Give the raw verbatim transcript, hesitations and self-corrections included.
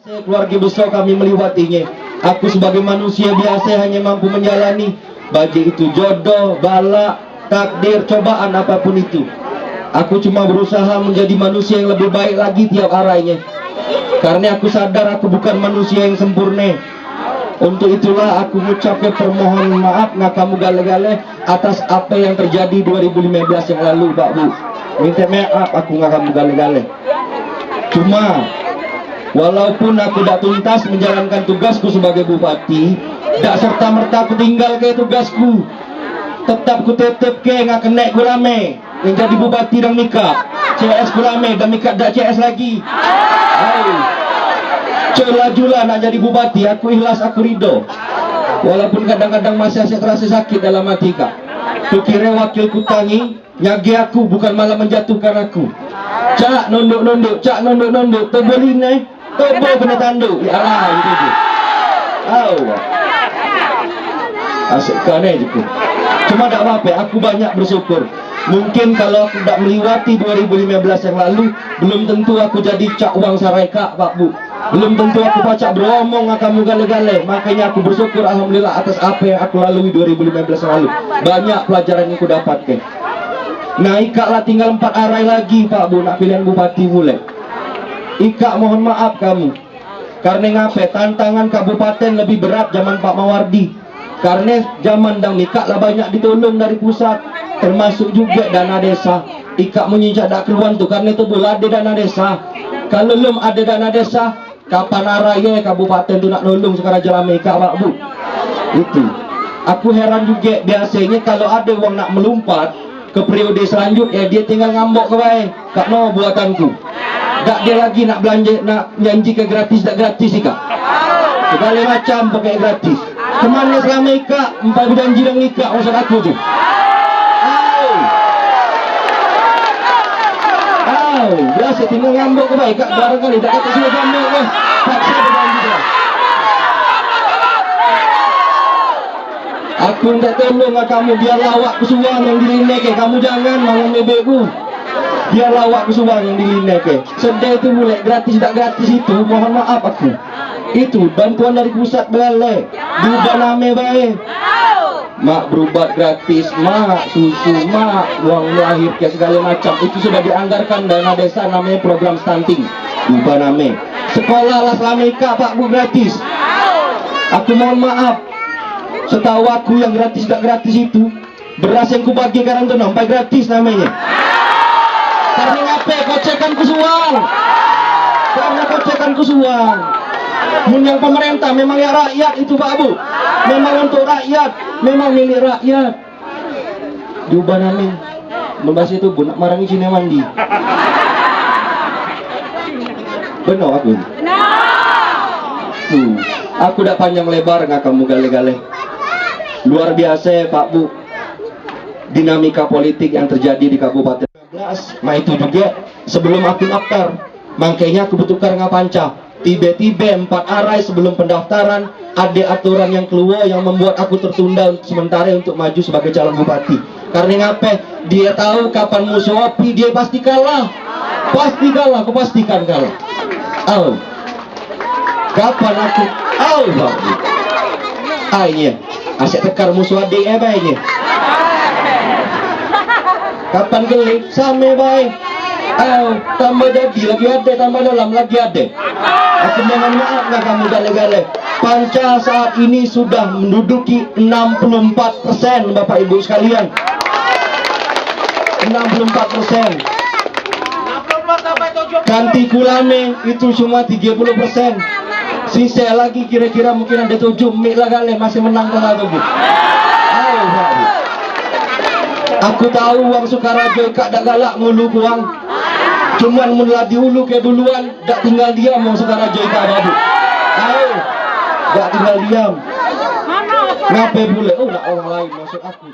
Keluarga besar kami meliwatinye. Aku sebagai manusia biasa hanya mampu menjalani, baik itu jodoh, balak, takdir, cobaan apapun itu. Aku cuma berusaha menjadi manusia yang lebih baik lagi tiap harinya. Karena aku sadar aku bukan manusia yang sempurna. Untuk itulah aku ngucapke permohon maaf ngak kamu gale-gale atas apa yang terjadi dua ribu lima belas yang lalu, Pak Bu. Minta maaf aku ngak kamu gale-gale. Cuma, walaupun aku dak tuntas menjalankan tugasku sebagai bupati, dak serta-merta aku tinggalke tugasku. Tetap ku tetepke ngak kenek ku rame. Yang jadi bupati dang mikak, C S ku rame, dang mikak dak C S lagi. Hai. Cok laju lah nak jadi bupati, aku ikhlas, aku ridho. Walaupun kadang-kadang masih asik terasa sakit dalam hati kak. Ku kira wakil ku tangi, nyage aku, bukan malah menjatuhkan aku. Cak nunduk-nunduk, cak nunduk-nunduk, tebelin eh. Tobo kena tanduk. Ya Allah, gitu tu. Au. Asik kane jiku. Cuma dak ape-ape, aku banyak bersyukur. Mungkin kalau aku dak meliwati dua ribu lima belas yang lalu, belum tentu aku jadi cak wang sarai kak, Pak Bu. Belum tentu aku pacak beromong ngak kamu gale-gale. Makanya aku bersyukur, alhamdulillah, atas apa yang aku lalui dua ribu lima belas yang lalu. Banyak pelajaran yang aku dapatke. Nah, ikak lah tinggal empat arai lagi, Pak Bu, nak pilihan bupati mulai. Ikak mohon maaf kamu. Karne ngape? Tantangan kabupaten lebih berat zaman Pak Mawardi. Karne zaman dang mikak lah banyak ditolong dari pusat, termasuk juge dana desa. Ikak munyi cak dak keruan tu, karne tu la ade dana desa. Kalu lum ade dana desa, kapan arai ye kabupaten tu nak nolong sekaraja lame ikak, Pak Bu? Itu. Aku heran juge, biasenye kalu ade wong nak melumpat, ke periode selanjutnye, dia tinggal ngambok ke bae, "Kak no buatanku." Dak dia lagi nak belanja, nak nyanji ke gratis dak gratis ikak. Segala macam pakai gratis. Kemana selama ikak empai berjanji dengan ikak, maksud aku tu. Au. Au, biasa tinggal ngambok ke bae, kak, barangkali dak kata sudah ngambok ke. Paksa berjanji dah. Aku minta tolong lah kamu, biarlah awak ku suang yang dilineke, kamu jangan malam bebekku. Biarlah awak ku suang yang dilineke. Sedih tu mulai gratis dak gratis itu, mohon maaf aku. Itu bantuan dari pusat belale. Diubah name bae. Mak berubat gratis, mak susu, mak uang melahirke segala macam. Itu sudah dianggarkan dana desa, namanya program stunting. Diubah name. Sekolah lah selama ikak Pak Bu gratis. Aku mohon maaf. Setahu aku yang gratis dak gratis itu, beras yang kubagi karan tu nampai gratis namanya. Karena ngape? Kocekan ku suang. Karena kocekan ku suang. Mun yang pemerintah memang ya rakyat itu, Pak Bu. Memang untuk rakyat, memang milik rakyat. Diubah name. Membahas itu, Bu, nak marangi Cine mandi. Benar aku. Hmm. Aku dak panjang lebar ngak kamu gale-gale. Luar biasa, Pak Bu. Dinamika politik yang terjadi di Kabupaten belas, nah itu juga sebelum aku daftar. Makanya aku bertukar ngak panca. Tiba-tiba empat arai sebelum pendaftaran, ada aturan yang keluar yang membuat aku tertunda untuk sementara untuk maju sebagai calon bupati. Karena ngape? Dia tahu kapan musuh api, dia pasti kalah. Pasti kalah, aku pastikan kalah. Au. Kapan aku? Au, Bang. Ai, iya. Asek tekar musuh adik, eh, bae, iya. Kapan geli? Same bae. Au, tambah jadi lagi ade, tambah dalam lagi ade. Aku mohon maaf lah kamu gale-gale. Panca saat ini sudah menduduki enam puluh empat persen, Bapak Ibu sekalian. Enam puluh empat persen. Kanti kulame itu cuma tiga puluh persen. Sisa lagi kira-kira mungkin ada tujuh, mik lah gale masih menang tengah tujuh. Ayo, Pak. Aku tahu wong Sukarajo ikak dak galak ngulu kuang. Cuman mun lah diulu ke duluan, dak tinggal diam wong Sukarajo ikak babu. Ayo, dak tinggal diam. Ngape pule? Oh, nak orang lain maksud aku.